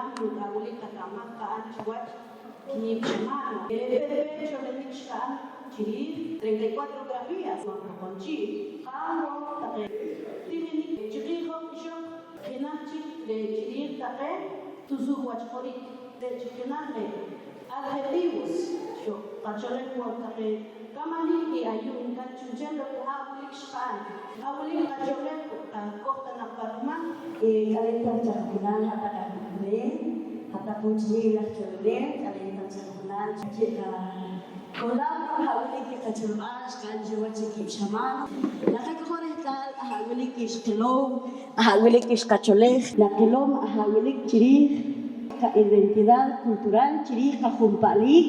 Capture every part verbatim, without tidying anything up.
Ruuk' aha' wilik qakamaj qa'n chiwach kiib' xamaan. Re' peet peet cholonik xqa'n chi riij treinta y cuatro grafías pan Poqomchi'. Qa'n wo' taqe tijinik chi qiij hoj ixoq, jenaj chik re' chi riij taqe tusuuj wach q'orik, re' chik jenaj re' adjetivos, xqacholej wo' taqe kamanik i ayu' nka'n chu'nchel ruuk' aha' wilik xqa'n. Aha' wilik qacholej, qakoj ta naq pa ruman. K'aleen taq chajunaal hat-taq aj niminel, hat-taq wo' ch'iil aj cholonel, k'aleen taq chajunaal chi qakolaab' ruuk' aha' wilik i qacholb'al xqa'n chiwach i kiib' xamaan. Naqakojom rehtaal aha' wilik i xqilow, aha' wilik i xqacholej, naqilom aha' wilik chi riij qa-identidad cultural, chi riij qajunpa'liik,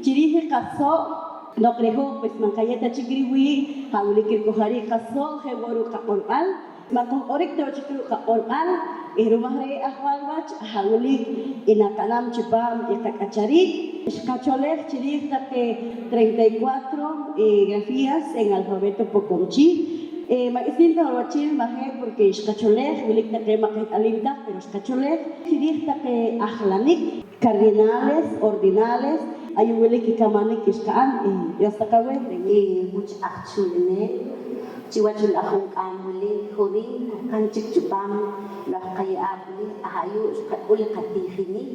chi riij i qaso'. Noq re' hoj pues ma' nqayeew ta chik riwii' aha' wilik rikojariik qaso', je' wo' ruuk' qaq'orb'al, ma' qojq'orik ta wo' chik ruuk' qaq'orb'al eh ru'um aj re' ajwal wach aha' wilik i naqa'nam chipaam i qak'achariik. Xqacholej chi riij taqe treinta y cuatro, eh, grafías en alfabeto Poqomchi'. Eh, ma' k'isiin ta wo' riwachil, ma' je', porque xqacholej, wilik taqe ma' qeht'alim taj, pero xqacholej chi riij taqe ajlanik, cardinales, ordinales, ayu' wilik i kamanik xqa'n, eh, Dios taq aweh, re' wili. Eh, wuch aj chulinel, chiwach i la' junk'aam wili, Jorín, qojqan chik chipaam laj qaye'aab' wili, aha' ayu' xqak'ul i qatijinik,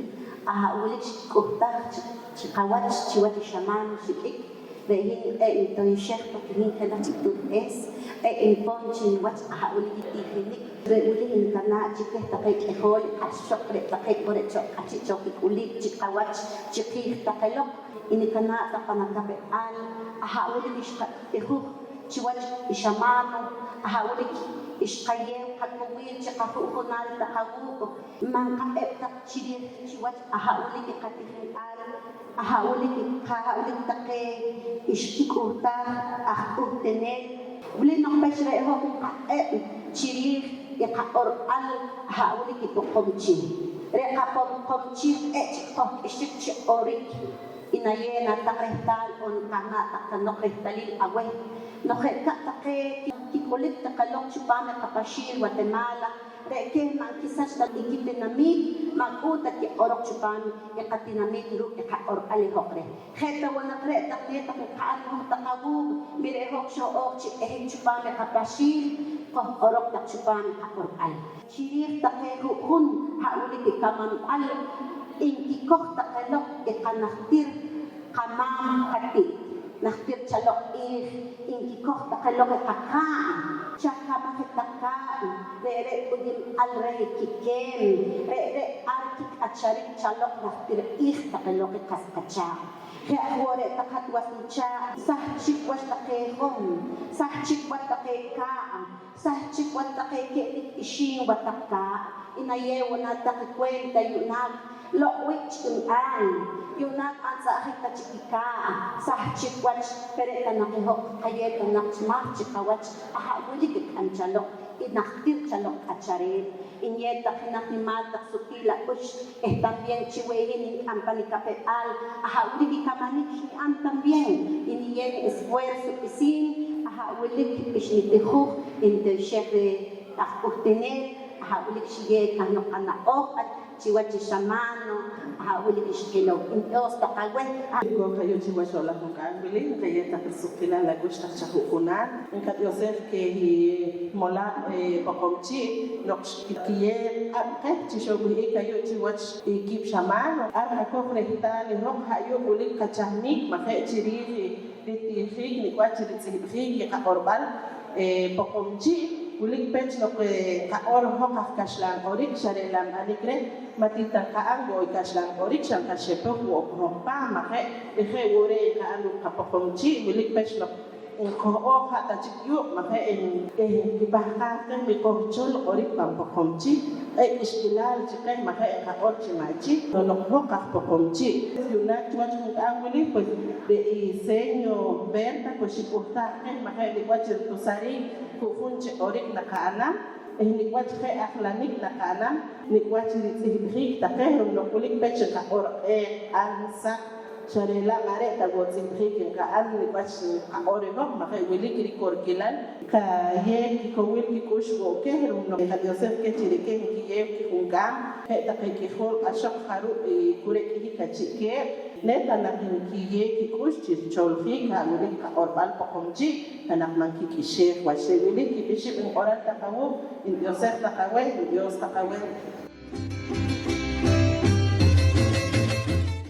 aha' wilik xkik'uhtaaj chi, chi qawach, chiwach i xamaan xik'ik. Re' hin q'ee' nitoyxej porque hin jenaj chik tuutb'ees, q'ee' nipon chi niwach aha' wilik i tijinik. Re' wili nkanaa' chi keh taqe k'ijool q'ahxoq, re' taqe k'o re' cho k'ahchi' cho kik'ulik chi qawach chi qiij taqe loq, i nikanaa' taq pan akapew-b'al, aha' wilik xqatijuj chiwach i xamaan, aha' wilik xqayeew qakowiil chi qaju'junaal taq awuuk'. Ma' nqaq'eb' taq chi riij chiwach aha' wilik i qatijinb'al, aha' wilik i, aha' wilik taqe xkik'uhtaaj aj k'uhtenel. Wili noq pech re' hoj nqaq'eb' chi riij i qaq'orb'al aha' wilik i Poqomchi'. Re' qaPoqomchi' q'ee' chik qojk'ixik chi q'orik. I nayeew na taq rehtaal oon nkahnaa' taq kahnoq rehtalil aweh. Noq je' rikab' taqe kik'ulik taqe loq chipaam i qapaxiil Guatemala, re' keh ma' nkisach ta i kitinamiit, ma' k'uu ta kiq'oroq chipaam i qatinamiit ruuk' i qaq'orb'al i hoj reh. Je' ta wo' naq re' taq ne taq nqa'n hoj taq awuuk', wi re' hoj xo'ooj chi b'ehik chipaam i qapaxiil, qojq'oroq taq chipaam i qaq'orb'al. Chi riij taqe ju'jun ha' wilik i kamanb'al, nkikoj taqe loq i qanajtir qamaam qati't. Najtir chaloq q'iij nkikoj taqe loq i qaqaa', chakamaj i taqaa', re're' k'uyinb'al reh i kikeem, re're' ar kik'acharik chaloq najtir q'iij taqe loq i qas qachaaq'. Je' aj wo' re' taq hat was nichaaq', sahchik wach taqe hom, sahchik wach taqe kaa', sahchik wach taqe ke'lik ixiim wataq kaa', i nayeew wo' na taq i cuenta yu'naak loq' wiik' chik nb'aan, yu'naak ma' ntz'a'jik ta chik i kaa', sahchik wach, pe re' ta naq i hoj qayeew ta naq chi maak chi qawach aha' wilik i k'am chaloq, i najtir chaloq k'achareel. Nyeew taq i naq nimaal taq suqkiil ak'ux eh también chi weh hin nk'am pa nikapew-b'al aha' wilik i kamanik xni'an también, i niyeew esfuerzo k'isiin aha' wilik xnitijuj, ntioxej reh aj k'uhtenel aha' wilik xiyeew kahnoq qana'oj chiwach i xamaan aha' wilik xqilow. Ntyoox taq aweh. Kooq ayu' chiwach loq'laj junk'aam wili, nqayeew taq risuqkilaal ak'ux taq chaju'junaal. Nqatioxej keh i molaab', eh, Poqomchi' noq xkiyeew q'ab' qeh chi xowih'ik ayu' chiwach i kiib' xamaan. Ar nqakoj rehtaal i hoj ha' ayu' wilik qachahnik, ma' je' chi riij i ritijiik nik' wach ritz'ihb'jiik i qaq'orb'al, eh, Poqomchi'. Wilik pech noq, eh, nqaq'or hoj aj kaxlan q'orik, xa re' la' nb'anik reh, ma' ti ta nqa'n wo' i kaxlan q'orik, xa nqaxepoj wo' hoj paam, ma' je'? Re' je' wo' re' nqa'n ruuk' qaPoqomchi'. Wilik pech noq nqoh'ooj ha' ta chik yuuq', ma' je', eh, nkipahqaaj qeh wi qojchol q'orik pan Poqomchi'. Q'ee' k'ixkilal chi qeh ma' je' nqaq'or chi ma' chik, noq hoj aj Poqomchi'. Yu'naak chiwach junk'aam wili, pues, re' i seño Berta, pues, xik'uhtaaj qeh ma' je' nik' wach ritusariik ju'jun chi q'orik naqa'nam eh nik' wach je' ajlanik naqa'nam, nik' wach ritz'ihb'jiik taqe, ru'um noq wilik pech nqaq'or q'eeq, q'an, saq, Xa re' la' ma' re' ta wo' tz'ihb'jiik nqa'n nik' wach nqaq'or i hoj, ma' je' wilik rikorkilal. Qayeew kikowil kik'ux wo' keh ru'um noq nqatioxej keh chi re' keh nkiyeew kijunkaam je' taqe k'ijol q'axoq, jaru' ku re' k'ihik achii' keeb', re' ta naq nkiyeew kik'ux chi richoljiik ha' wilik qaq'orb'al Poqomchi', ta naq ma' nkik'ixeej wach. Re' wili kib' ixib' nq'oral taq awuuk', ntioxej taq aweh, ntiox taq aweh.